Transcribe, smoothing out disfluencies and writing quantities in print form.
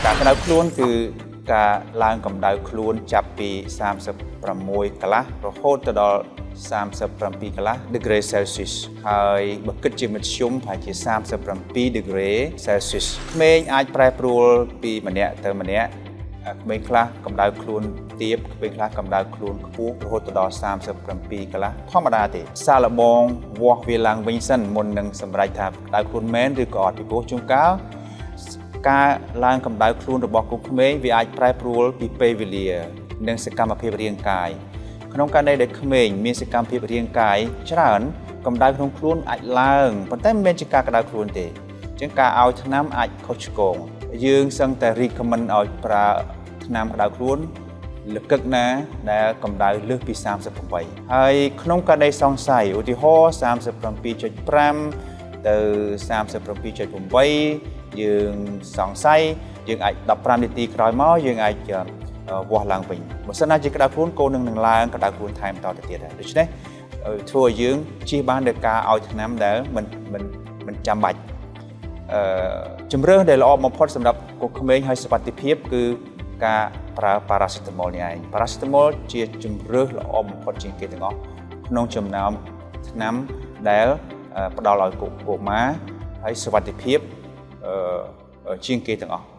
ការក្តៅខ្លួនគឺការឡើងកម្ដៅខ្លួនចាប់ពី36កន្លះរហូតទៅដល់37កន្លះ degree Celsius ហើយបើគិតជាមធ្យមប្រហែលជា37 degree Celsius ក្មេងអាចប្រែប្រួលពីម្នាក់ទៅម្នាក់ក្មេងខ្លះកម្ដៅខ្លួនទាបក្មេងខ្លះកម្ដៅខ្លួនខ្ពស់រហូតទៅដល់37កន្លះធម្មតាទេសាកល្បងវាស់វាឡើងវិញសិនមុននឹងសម្រេចថាក្ដៅខ្លួនមែនឬក៏អត់ពីព្រោះជួនកាលការឡើងកម្ដៅខ្លួនរបស់កូនក្មេងវាអាចប្រែប្រួលពីពេលវេលា និងសកម្មភាពរាងកាយក្នុងករណីដែលក្មេងមានសកម្មភាពរាងកាយច្រើនកម្ដៅក្នុងខ្លួនអាចឡើងប៉ុន្តែមិនមែនជាការក្ដៅខ្លួនទេអញ្ចឹងការឲ្យថ្នាំអាចខុសឆ្គងយើងសឹងតែ recommend ឲ្យប្រើថ្នាំក្ដៅខ្លួនលកឹកណាដែលកម្ដៅលើសពី38ហើយក្នុងករណីសង្ស័យឧទាហរណ៍37.5ទៅ37.8យើងសង្ស័យយើងអាច15នាទីក្រោយមកយើងអាចវាស់ឡើងវិញបើសិនណាជាក្តៅខ្លួនកូននឹងនឹងឡើងក្តៅខ្លួនថែមតទៅទៀតដែរដូច្នេះធ្វើឲ្យយើងជៀសបានដោយការឲ្យថ្នាំដែលមិនមិនមិនចាំបាច់អឺជំរើសដែលល្អបំផុតសម្រាប់កូនក្មេងហើយសុវត្ថិភាពគឺការប្រើប៉ារ៉ាសេតាមុលនេះឯងប៉ារ៉ាសេតាមុលជាជំរើសល្អបំផុតជាងគេទាំងអស់ក្នុងចំណោមថ្នាំដែលផ្ដល់ឲ្យកុមារហើយសុវត្ថិភាពអឺជាងគេទាំងអស់។